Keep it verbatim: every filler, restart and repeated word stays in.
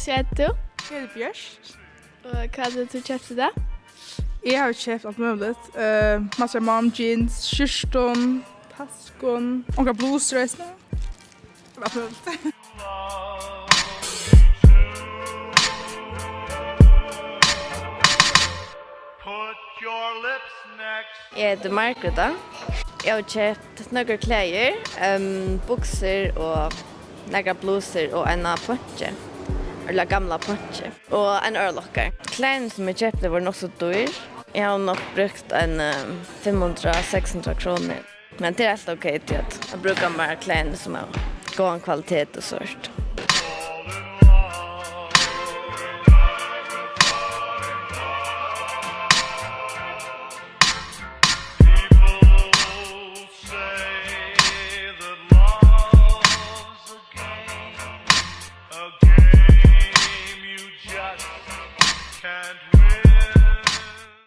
Hvat er tú? Eg eri Bjørt. Og hvat er tú keypti tað? Eg havi keypt alt møguligt. Uh, massar av mom jeans, skjúrtum, taskum, ongar blusur eisini. Alt møguligt. Put your lips next. Eg heiti Margrethe. Eg havi keypt nøkur klæðir, um, buksur og nakrar blusur og eina ponki. Ella gamla ponki. Og ein oyralokkar. Klæðini sum eg keypti vóru nokk so dýr. Eg havi nokk brúkt ein, um, fimm hundrað, seks hundrað krónur. Men tað er alt ok, tí at eg brúki meira klæðir sum hava góðan kvalitet og sovorðið.